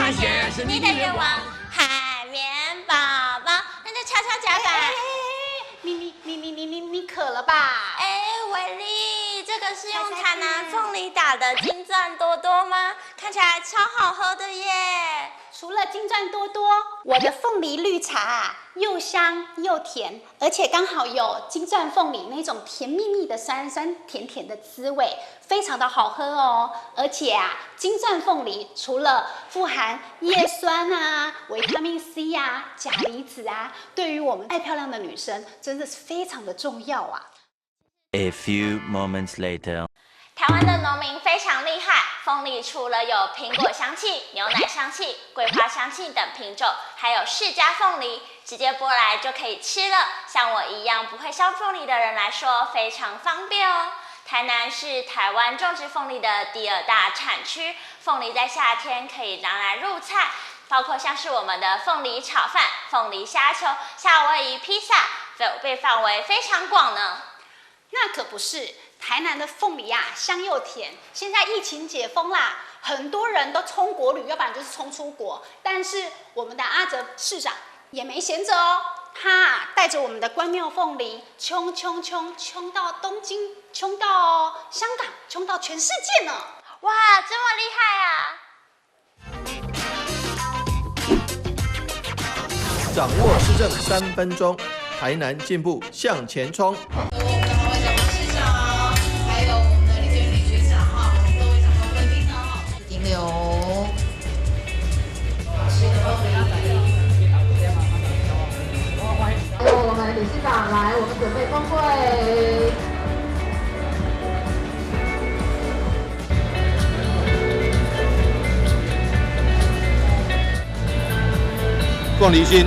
探险是你的愿望。海绵宝宝，那就敲敲甲板。你你你你你你你渴了吧？哎，伟力，这个是用台南凤梨打的金钻多多吗？看起来超好喝的耶！除了金钻多多，我的凤梨绿茶啊，又香又甜，而且刚好有金钻凤梨那种甜蜜蜜的酸酸甜甜的滋味，非常的好喝哦。而且啊，金钻凤梨除了富含叶酸啊、维他命 C 啊、钾离子啊，对于我们爱漂亮的女生真的是非常的重要啊。 A few moments later. 台湾的农民非常厉害，凤梨除了有苹果香气、牛奶香气、桂花香气等品种，还有释迦凤梨，直接剥来就可以吃了。像我一样不会削凤梨的人来说，非常方便哦。台南是台湾种植凤梨的第二大产区，凤梨在夏天可以拿来入菜，包括像是我们的凤梨炒饭、凤梨虾球、夏威夷披萨，被范围非常广呢。那可不是，台南的凤梨啊，香又甜。现在疫情解封啦，很多人都冲国旅，要不然就是冲出国。但是我们的阿哲市长也没闲着哦，他啊带着我们的关庙凤梨，冲冲冲冲到东京，冲到香港，冲到全世界呢！哇，这么厉害啊！掌握市政3分钟，台南进步向前冲。市长，还有我们的李建李局长哈，各位长官贵宾呢哈，停留。还有我们理事长来，我们准备峰会。凤梨心。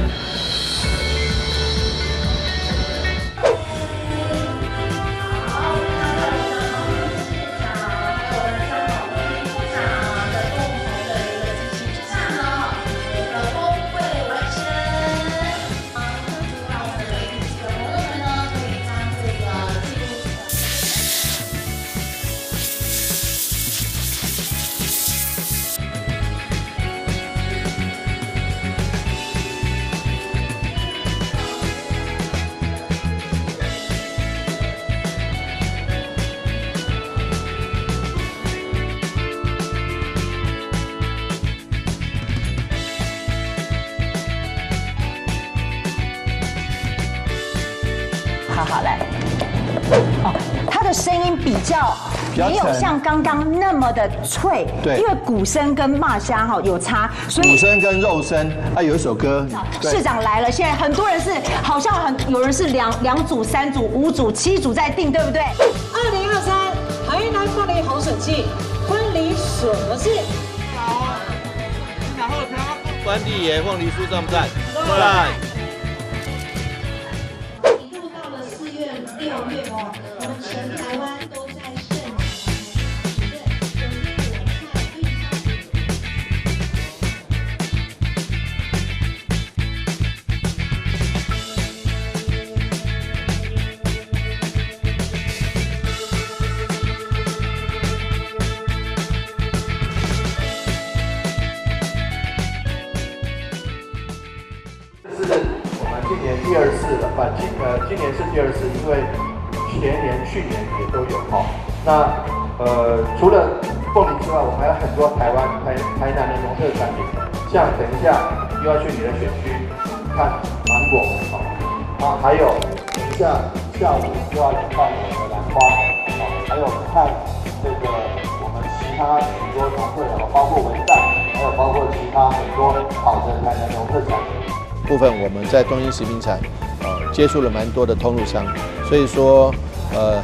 好好来，哦，它的声音比较没有像刚刚那么的脆，对，因为鼓声跟肉声哈有差，所以鼓声跟肉声啊有一首歌，市长来了，现在很多人是好像很有人是两组、3组、5组、7组在订，对不对？2023台南凤梨红笋季，婚礼什么季？好，关帝爷凤梨酥赞不赞？赞。 6月哦，我们全台湾都在盛这是我们今年第2次了，今年是第2次，因为前年、去年也都有哈。那除了凤梨之外，我们还有很多台湾、台南的农特产品，像等一下又要去你的选区看芒果，好，啊，还有等一下下午又要来看我们的兰花，好，还有看这个我们其他许多农会啊，包括文旦，还有包括其他很多好的台南农特产品。部分我们在东兴食品厂，接触了蛮多的通路商，所以说，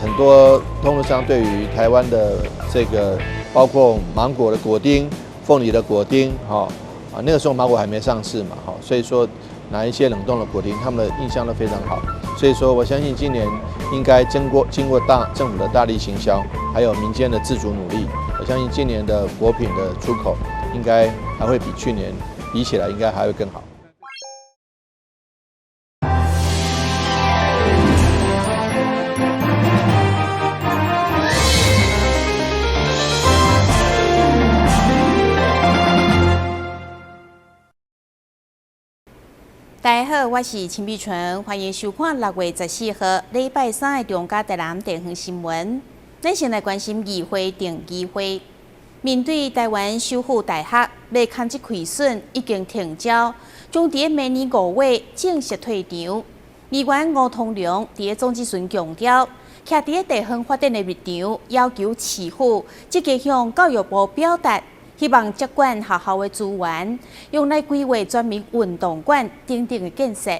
很多通路商对于台湾的这个，包括芒果的果丁、凤梨的果丁，哈，啊，那个时候芒果还没上市嘛，哈，所以说拿一些冷冻的果丁，他们的印象都非常好。所以说，我相信今年应该经过大政府的大力行销，还有民间的自主努力，我相信今年的果品的出口应该还会比去年比起来，应该还会更好。大家好，我是陳美純，歡迎收看6月14號禮拜三的中嘉台南地方新聞。咱先來關心議會定議會，面對臺灣首府大學欲勘測虧損已經停招，將佇明年5月正式退場。議員吳通龍佇總質詢強調，徛佇地方發展的立場，要求市府積極向教育部表達，希望接管學校的資源，用來規劃全民運動館等等的建設。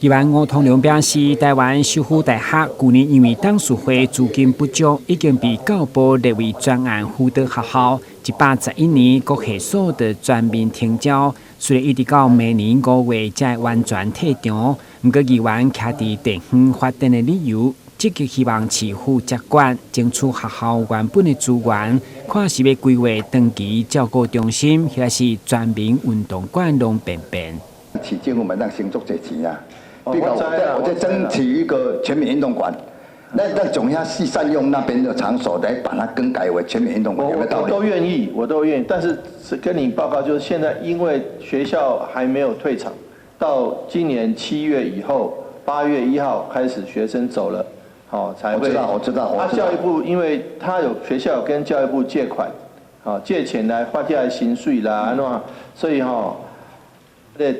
議員吳通龍表示，臺灣首府大學舊年因為董事會資金不足，已經被教育部列為專案輔導學校。111年國系所的全面停招，雖然一直到明年5月才完全退場。毋過議員徛佇地方發展的理由，積極希望市府接管，爭取學校原本的資源，看是欲規劃長期照顧中心，抑是全民運動館攏變變。市政府嘛當省足濟錢啊！比如我在爭取一個全民運動館，那總要是善用那邊的場所來把它更改為全民運動館，有沒有道理？我都願意，我都願意。但是跟你報告，就是現在因為學校還沒有退場，到今年7月以後，8月1號開始學生走了，好才會。我知道，我知道。他教育部因為他有學校有跟教育部借款，好借錢來發遐薪水啦，按怎，所以吼，這。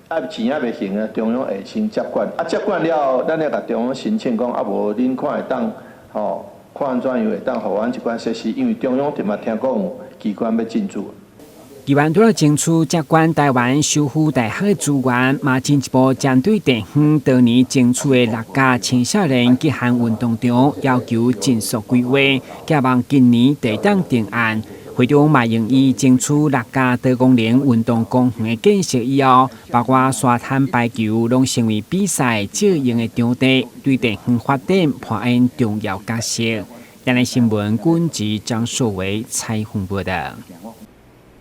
啊，錢猶未還啊，中央會先接管。啊，接管了後，咱會共中央申請講，啊無恁看會當，吼，看按怎樣會當予阮這款設施，因為中央著嘛聽講有機關欲進駐。議員除了爭取接管臺灣首府大學的資源，嘛進一步針對地方當年爭取的六甲青少年極限運動場，要求盡速規劃，寄望今年會當定案。會長嘛用伊爭取六甲多功能運動公園的建設以後，包括沙灘排球，攏成為比賽借用的場地，對地方發展扮演重要角色。台南新聞，軍籍張碩偉採訪報道。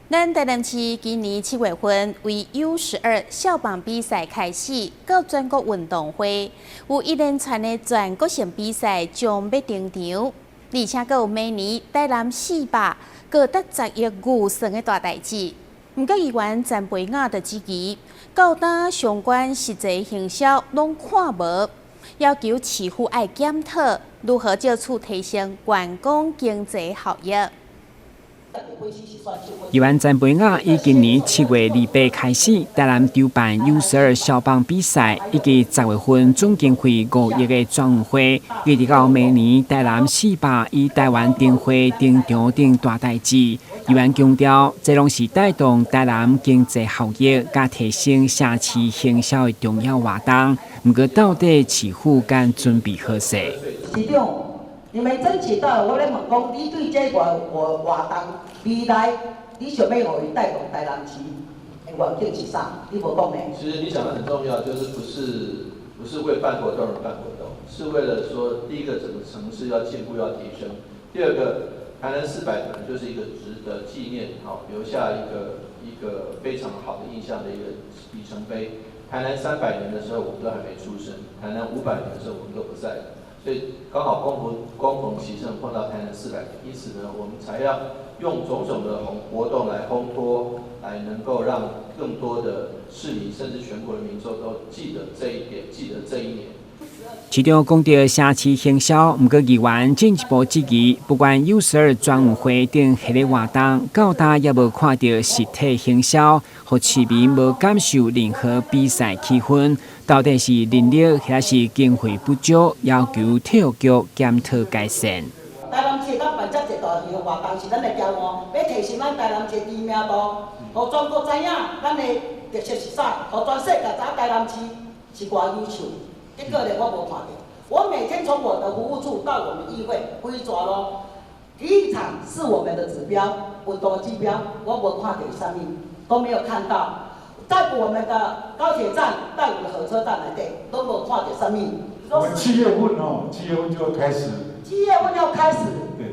咱台南市今年7月份為 U12 少棒比賽開始，到全國運動會有一連串的全國性比賽將欲登場，而且閣有明年台南400高達10億預算的大代誌。毋過議員陳培雅就質疑，到今相關實際行銷攏看無，要求市府愛檢討如何藉此提升觀光經濟效益。議員陳培雅以今年7月28開始，台南籌辦 U12少棒比賽，以及10月份總經費5億的全運會，一直到明年台南400以台灣燈會登場等大代誌。議員強調，這攏是帶動台南經濟效益，佮提升城市形象的重要活動。毋過，到底市府敢準備好勢？市長，你們爭取到，我咧問講，你對這個活動未來，你想欲予伊帶動台南市的願景是啥？你無講呢？其實你講的很重要，就是不是為辦活動而辦活動，是為了說，第一個整個城市要進步要提升，第二個台南400可能就是一個值得紀念，好留下一個非常好的印象的一個里程碑。台南300年的時候，我們都還沒出生；台南500年的時候，我們都不在。所以剛好恭逢其盛碰到台南400年，因此呢，我們才要用種種的活動來烘托，來能夠讓更多的市民甚至全國的民眾都記得這一點，記得這一年。市長講著城市行銷，毋過議員進一步質疑，不管 U12全運會等系列活動，到今猶無看著實體行銷，予市民無感受任何比賽氣氛，到底是人力抑是經費不足，要求體育局檢討改善。台南市當辦遮濟大型的活動是咱的驕傲，欲提升咱台南市知名度，予全國知影咱的特色是啥，予全世界知影台南市是偌優秀。結果咧，我無看著。我每天從我的服務處到我們議會規逝路，體育場是我們的指標，運動的指標，我無看著啥物，都沒有看到。在我們的高鐵站，在我們的火車站內底，都無看著啥物。我們7月份哦，7月份就會開始。7月份要開始。對。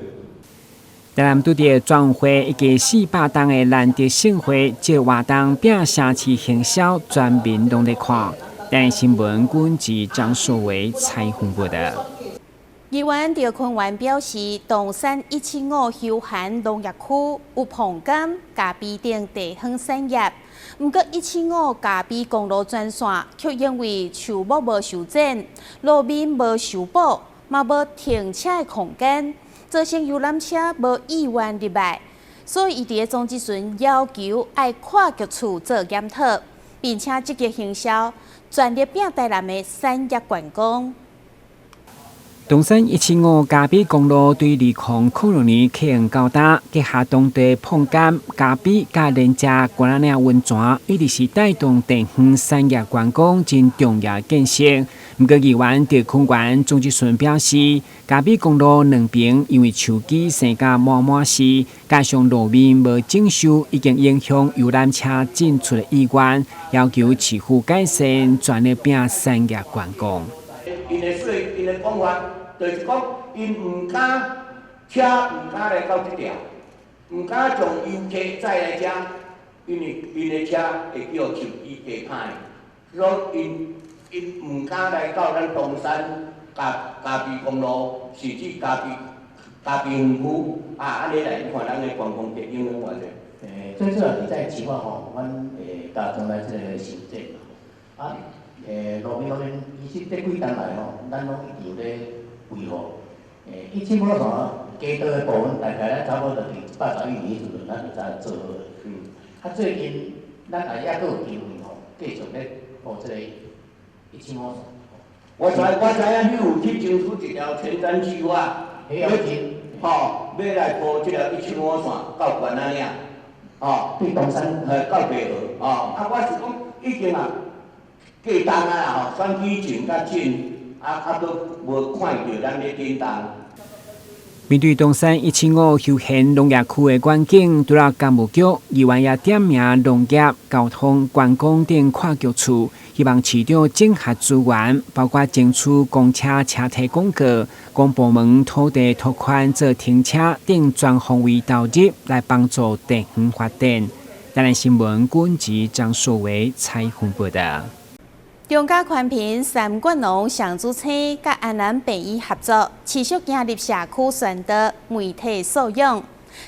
台南拄著全運會以及400冬的難得盛會，這個活動拼城市行銷，全民攏咧看。台南新聞，阮是張碩偉採訪報道。議員趙坤元表示，東山175休閒農業區有膨柑、咖啡等地方產業，毋過175咖啡公路專線卻因為樹木無修剪、路面無修補，嘛無停車的空間，造成遊覽車無意願入來，所以伊佇咧總質詢要求愛跨局處做檢討，並且積極行銷，全力拼台南的產業觀光。東山175嘉比公路對2006年啟用到今，結合當地膨柑、咖啡佮連接關仔嶺溫泉，一直是帶動地方產業觀光真重要建設。毋過議員趙坤元總質詢表示，嘉比公路兩邊因為樹枝生甲滿滿是，加上路面無整修，已經影響遊覽車進出的意願，要求市府改善，全力拼產業觀光。𪜶的說，𪜶的講法，就是講，𪜶毋敢車，毋敢來到這條，毋敢將遊客載來遮，因為𪜶的車會叫樹枝加歹，所以𪜶毋敢來到咱東山咖啡公路，甚至咖啡園區啊，按呢來看咱的觀光客影響偌濟。最主要是在計劃吼，阮會加強來這个修剪啊。路面方面，其實這幾冬來吼，咱攏一直有咧維護。175線街道的部分，大概咱差不多就佇111年彼時陣，咱就才做好。最近咱也猶閣有機會吼，繼續咧鋪這個175線。我知影你有去爭取一條前瞻計劃，吼，欲來鋪這條175線到關仔嶺，吼，對東山，到白河，吼，啊，我是講已經啊。過冬啊啦吼，選舉前較緊，閣無看著咱咧振動。面對東山175休閒農業區的願景，除了工務局，議員也點名農業、交通、觀光等跨局處，希望市長整合資源，包括爭取公車車體廣告、公部門土地拓寬做停車等全方位投入，來幫助地方發展。台南新聞軍籍張碩維採訪報道。中嘉寬頻三冠王上主星佮安南病院合作，持續行入社區宣導媒體素養。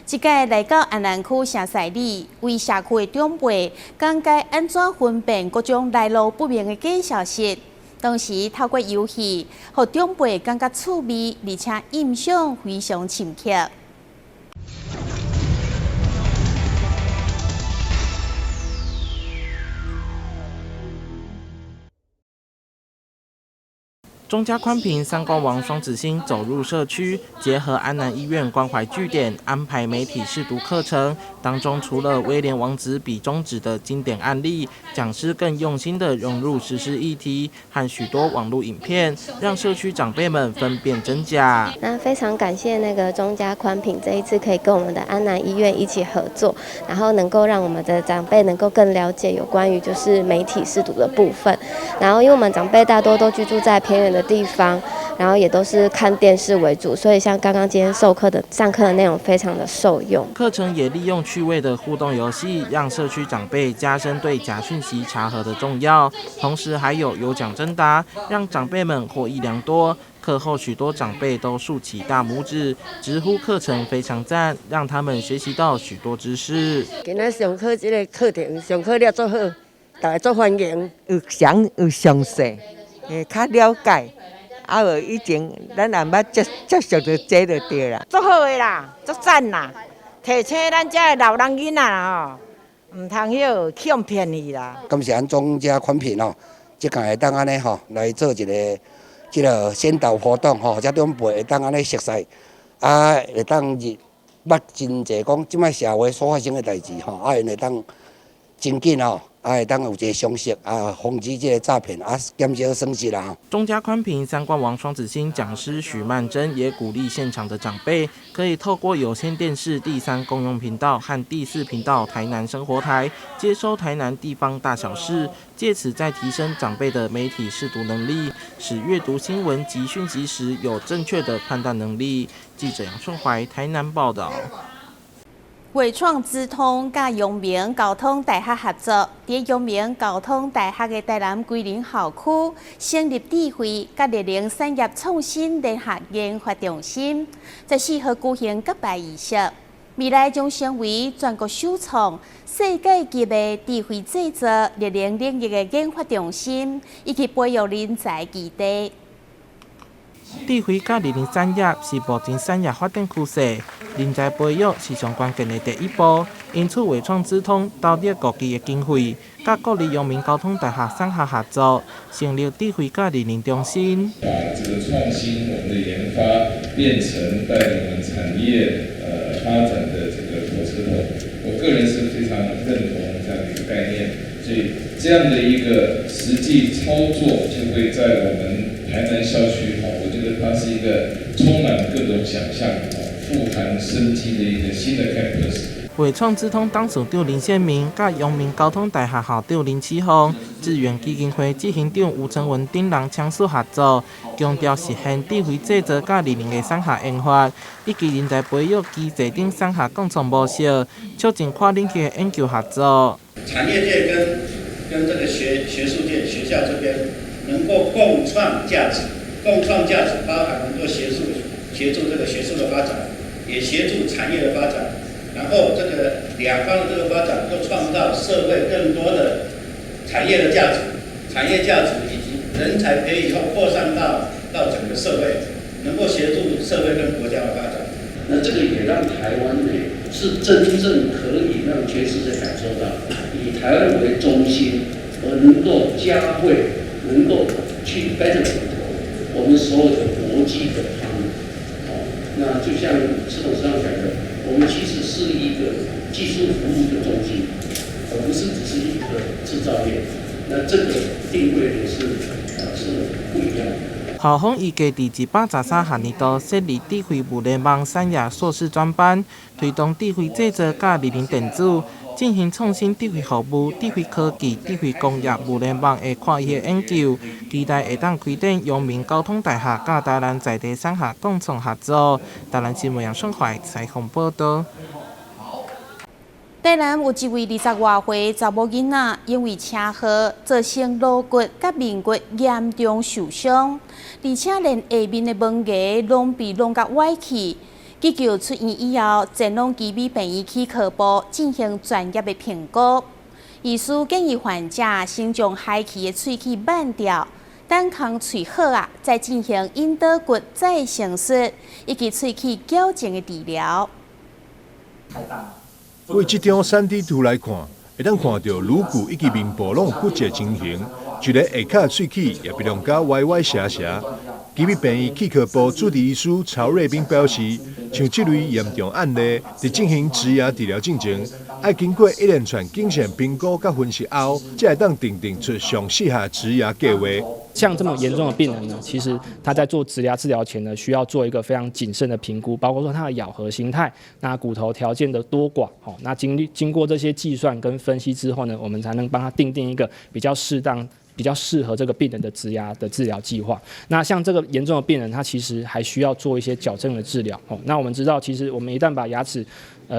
這屆來到安南區城西里，為社區的長輩講解按怎分辨各種來路不明的假消息。同時透過遊戲，予長輩感覺趣味，而且印象非常深刻。中嘉寬頻三冠王雙子星走入社區，結合安南醫院關懷據點，安排媒體識讀課程。當中除了威廉王子比中指的經典案例，講師更用心地融入時事議題和許多網路影片，讓社區長輩們分辨真假。那非常感謝那個中嘉寬頻這一次可以跟我們的安南醫院一起合作，然後能夠讓我們的長輩能夠更了解有關於就是媒體識讀的部分。然後因為我們長輩大多都居住在偏遠的地方，然後也都是看電視為主，所以像剛剛今天授課的上課的內容非常的受用。課程也利用趣味的互動遊戲，讓社區長輩加深對假訊息查核的重要，同時還有有獎徵答，讓長輩們獲益良多。課後許多長輩都豎起大拇指，直呼課程非常讚，讓他們學習到許多知識。今仔上課這個課程上課了足好，大家足歡迎，有詳有詳細。較了解，啊無以前咱也毋捌接觸著這就對啦。足好的啦，足讚啦！提醒咱遮的老人囡仔啦吼，毋通彼去予騙去啦。感謝咱中嘉寬頻吼，這屆會當按呢吼來做一個這個先導活動吼，遮長輩會當按呢熟似，啊會當入捌真濟講這擺社會所發生的代誌吼，啊𪜶會當真緊吼。啊，會當有一個常識啊，防止這個詐騙啊，減少損失啦。中嘉寬頻三冠王雙子星講師許曼珍也鼓勵現場的長輩，可以透過有線電視第三公用頻道和第四頻道台南生活台，接收台南地方大小事，借此再提升長輩的媒體識讀能力，使閱讀新聞及訊息時有正確的判斷能力。記者楊順懷台南報道。緯創資通佮陽明交通大學合作，佇陽明交通大學的台南龜林校區成立智慧佮綠能產業創新聯合研發中心，14號舉行揭牌儀式。未來將成為全國首創世界級的智慧製造綠能領域的研發中心，以及培育人才基地。智慧佮綠能產業是目前產業發展趨勢，人才培育是上關鍵的第一步。因此，緯創資通投入國際的經費，佮國立陽明交通大學產學合作，成立智慧佮綠能中心。把這個創新，我們的研發變成帶領我們產業發展的這個火車頭，我個人是非常認同這樣的一個概念，所以這樣的一個實際操作就會在我們台南校區，我覺得它是一個充滿各種想象、富含生機的一個新的 campus。緯創資通董事長林憲銘、佮陽明交通大學校長林啟宏、智源基金會執行長吳成文等人簽署合作，強調實現智慧製造佮綠能的產學研發，以及人才培育機制等產學共創模式，促進跨領域的研究合作。產業界跟這個學術界、學校這邊能夠共創價值，共創價值包含能夠協助這個學術的發展，也協助產業的發展。然後這個兩方的這個發展，又創造社會更多的產業的價值、產業價值以及人才培育以後擴散到整個社會，能夠協助社會跟國家的發展。那這個也讓台灣呢，是真正可以讓全世界感受到，以台灣為中心，而能夠嘉惠，能夠去 benefit 我們所有的國際的 partner。好，那就像施董事長講的，我們其實是一個技術服務的中心，而不是只是一個製造業。那這個定位也是不一樣的。校方預計佇113學年度設立智慧物聯網產業碩士專班，推動智慧製造佮綠能電子，進行創新智慧服務、智慧科技、智慧工業物聯網的跨域研究，期待會當開展陽明交通大學佮台南在地產學共創合作。台南新聞楊順懷採訪報導。台南有一位20外歲查某囡仔，因為車禍造成顱骨佮面骨嚴重受傷，而且連下面的門牙攏被弄甲歪去。急救出院以後，前往旗美病院齒科部進行專業的評估。醫師建議患者先將害去的喙齒挽掉，等空喙好啊，再進行引導骨再生術以及喙齒矯正的治療。對這張3D 圖來看，會當看到顱骨以及面部攏有骨折情形，就連下跤喙齒也被弄甲歪歪斜斜。旗美病院齒科部主治醫師曹瑞斌表示，像這類嚴重案例，佇進行植牙治療進前，愛經過一連串謹慎評估佮分析後，才會當訂出上適合植牙計畫。像這麼嚴重的病人呢，其實他在做植牙治療前呢，需要做一個非常謹慎的評估，包括說他的咬合形態、那骨頭條件的多寡，好，那經過這些計算跟分析之後呢，我們才能幫他訂定一個比較適當、比較適合這個病人的植牙的治療計劃。那像這個嚴重的病人，他其實還需要做一些矯正的治療。哦，那我們知道，其實我們一旦把牙齒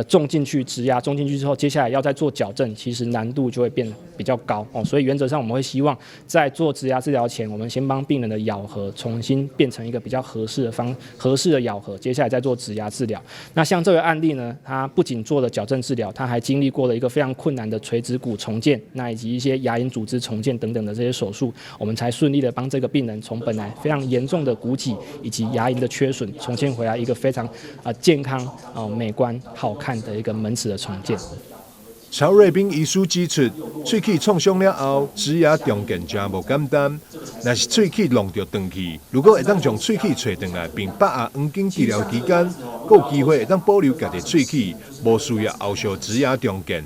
種進去，植牙種進去之後，接下來要再做矯正，其實難度就會變比較高哦。所以原則上，我們會希望在做植牙治療前，我們先幫病人的咬合重新變成一個比較合適的咬合，接下來再做植牙治療。那像這個案例呢，他不僅做了矯正治療，他還經歷過了一個非常困難的垂直骨重建，那以及一些牙齦組織重建等等的這些手術，我們才順利的幫這個病人從本來非常嚴重的骨脊以及牙齦的缺損，重建回來一個非常健康、美觀、好看的一個門齒的重建。曹瑞斌醫師指出，喙齒創傷了後，植牙重建誠無簡單。若是喙齒弄著斷去，如果會當將喙齒揣轉來，並拔牙黃金治療期間，閣有機會會當保留家己喙齒，無需要後續植牙重建。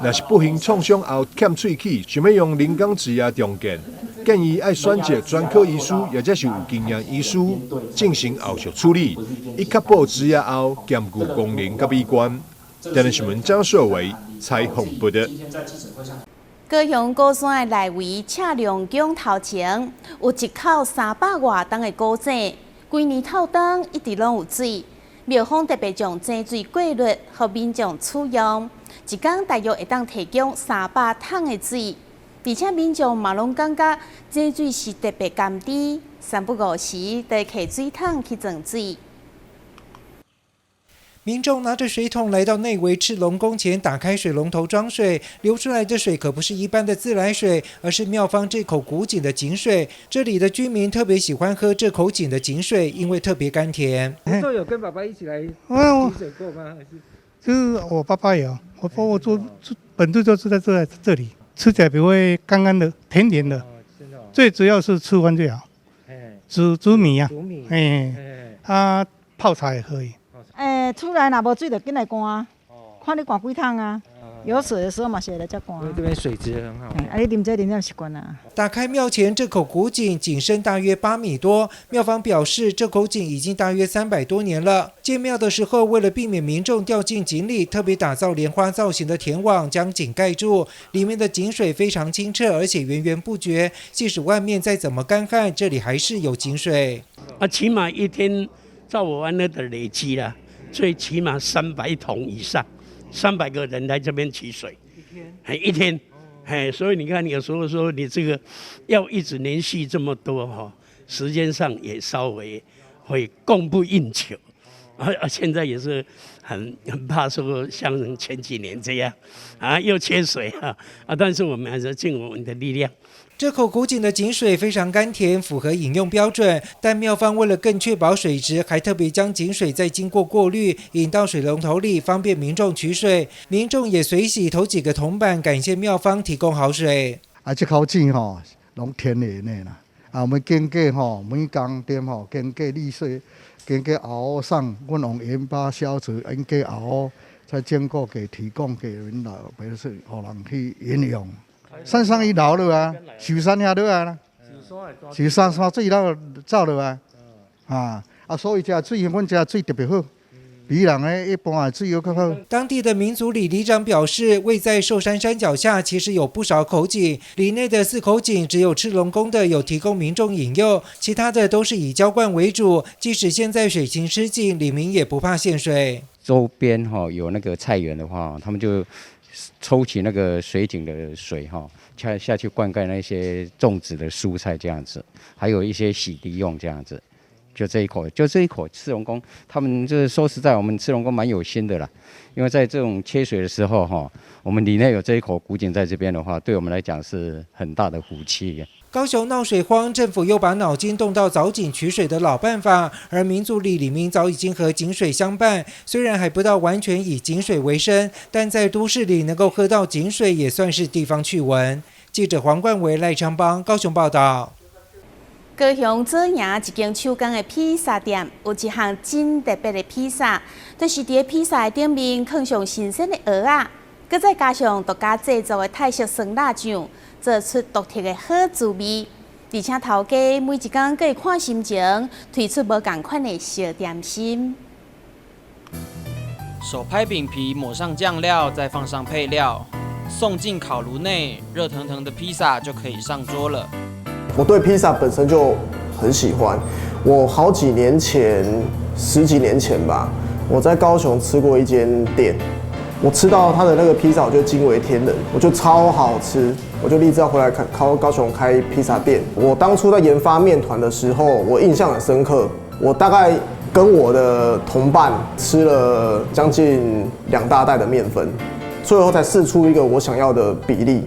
若是不幸創傷後欠喙齒，想欲用人工植牙重建，建議愛選擇專科醫師，或者是有經驗醫師進行後續處理，以確保植牙後兼顧功能佮美觀。台南新聞張碩偉採訪報導。高雄鼓山的內圍赤龍宮頭前有一口300外噸的古井，規年透冬一直攏有水。廟方特別將井水過濾，予民眾取用，一工大約會當提供300桶的水，而且民眾嘛攏感覺井水是特別甘甜，三不五時就會提水桶去裝水。民眾拿着水桶來到內圍赤龍宮前，打開水龍頭裝水，流出來的水可不是一般的自來水，而是廟方這口古井的井水。這裡的居民特別喜歡喝這口井的井水，因為特別甘甜。都有跟爸爸一起來取水過嗎？還是？就是我爸爸有，我住本地就是在這裡，吃起來不會乾乾的、甜甜的。最主要是吃飯最好。煮煮米啊，哎，啊泡茶也可以。欸，厝內若無水就緊來灌，看你灌幾桶啊。有水的時候嘛是會來遮灌。因為這邊水質很好。啊，你啉這啉了習慣啦。打開廟前這口古井，井深大約8米多。廟方表示，這口井已經大約300多年了。建廟的時候，為了避免民眾掉進井裡，特別打造蓮花造型的鐵網，將井蓋住。裡面的井水非常清澈，而且源源不絕。即使外面再怎麼乾旱，這裡還是有井水。啊，起碼一天照我按呢的累積啦。最起碼300桶以上，300個人來這邊取水，一天，一天，哎，所以你看，有時候說你這個要一直連續這麼多哈，時間上也稍微會供不應求，而現在也是很怕說像前幾年這樣，啊，又缺水啊，啊，但是我們還是盡我們的力量。這口古井的井水非常甘甜，符合飲用標準。但廟方為了更確保水質，還特別將井水再經過過濾，引到水龍頭裡，方便民眾取水。民眾也隨喜投幾個銅板，感謝廟方提供好水。啊，這口井吼，攏天然的啦。啊，我們經過吼，每工點吼，經過濾水，經過後上，阮用鹽巴消除，經過後再經過給提供給人來，比如說予人去飲用。山上伊流落啊，壽山遐落來啦，壽山山水流走落來，啊啊，所以這水，阮這水特別好，比人的一般的水閣較好。當地的民族里里長表示，位在壽山山腳下，其實有不少口井，里內的四口井只有赤龍宮的有提供民眾飲用，其他的都是以澆灌為主。即使現在水情吃緊，里民也不怕限水。周邊哈有那個菜園的話，他們就抽取那個水井的水哈，下去灌溉那些種植的蔬菜這樣子，還有一些洗滌用這樣子，就這一口，就這一口赤龍宮，他們就是說實在，我們赤龍宮蠻有心的啦，因為在這種缺水的時候哈，我們里內有這一口古井在這邊的話，對我們來講是很大的福氣。高雄鬧水荒，政府又把腦筋動到鑿井取水的老辦法，而民族里里民早已經和井水相伴，雖然還不到完全以井水為生，但在都市裡能夠喝到井水，也算是地方趣聞。記者黃冠維、賴昌邦高雄報道。高雄左營一間手工的披薩店，有一項真特別的披薩，就是佇披薩的頂面囥上新鮮的蚵仔，閣再加上獨家製作的泰式酸辣醬，做出獨特的好滋味。而且頭家每一工閣會看心情，推出無仝款的小點心。手拍餅皮，抹上醬料，再放上配料，送進烤爐內，熱騰騰的披薩就可以上桌了。我對披薩本身就很喜歡，我好幾年前，十幾年前吧，我在高雄吃過一間店，我吃到他的那個披薩，我就驚為天人，我就超好吃，我就立志要回來開高雄開披薩店。我當初在研發麵團的時候，我印象很深刻，我大概跟我的同伴吃了將近2大袋的麵粉，最後才試出一個我想要的比例。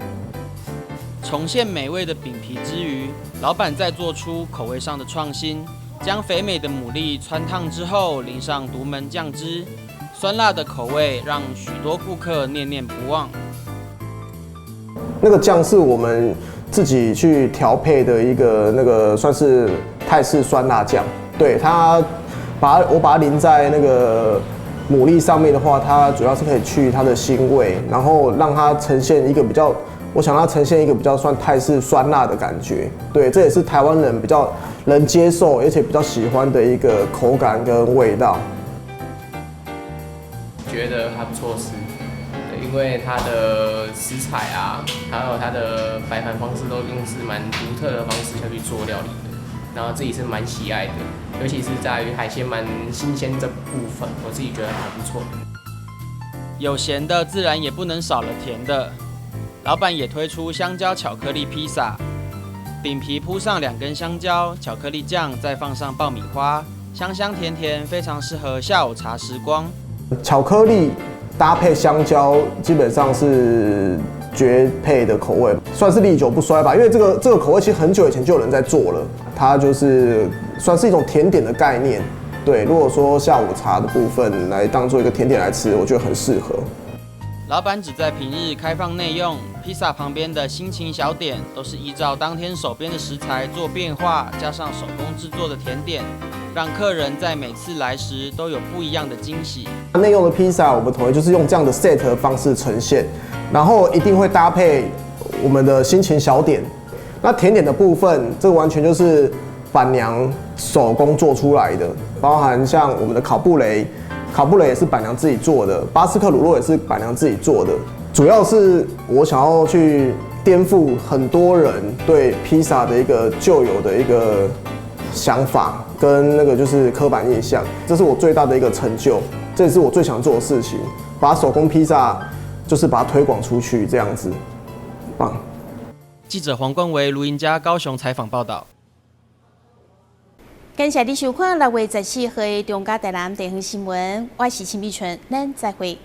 重現美味的餅皮之餘，老闆再做出口味上的創新，將肥美的牡蠣汆燙之後，淋上獨門醬汁，酸辣的口味讓許多顧客念念不忘。那個醬是我們自己去調配的一個那個算是泰式酸辣醬，對它我把它淋在那個牡蠣上面的話，它主要是可以去它的腥味，然後讓它呈現一個比較。我想要呈現一個比較算泰式酸辣的感覺，對，這也是台灣人比較能接受，而且比較喜歡的一個口感跟味道。覺得還不錯吃，對，因為它的食材啊，還有它的擺盤方式都用是蠻獨特的方式下去做料理的。然後自己是蠻喜愛的，尤其是在於海鮮蠻新鮮這部分，我自己覺得還不錯。有鹹的，自然也不能少了甜的。老闆也推出香蕉巧克力披薩，餅皮鋪上兩根香蕉、巧克力醬，再放上爆米花，香香甜甜，非常適合下午茶時光。巧克力搭配香蕉，基本上是絕配的口味，算是歷久不衰吧。因為這個口味其實很久以前就有人在做了，它就是算是一種甜點的概念。對，如果說下午茶的部分來當做一個甜點來吃，我覺得很適合。老闆只在平日開放內用，披薩旁邊的心情小點都是依照當天手邊的食材做變化，加上手工製作的甜點，讓客人在每次來時都有不一樣的驚喜。內用的披薩，我們統一就是用這樣的 set 的方式呈現，然後一定會搭配我們的心情小點。那甜點的部分，這個完全就是板娘手工做出來的，包含像我們的烤布蕾。烤布蕾也是板娘自己做的，巴斯克乳酪也是板娘自己做的。主要是我想要去顛覆很多人對披薩的一個舊有的一個想法跟那個就是刻板印象，這是我最大的一個成就，這也是我最想做的事情，把手工披薩就是把它推廣出去，這樣子，棒。記者黃冠維、盧盈佳高雄採訪報道。感謝你收看6月14號的中嘉台南地方新聞，我是陳美春，咱再會。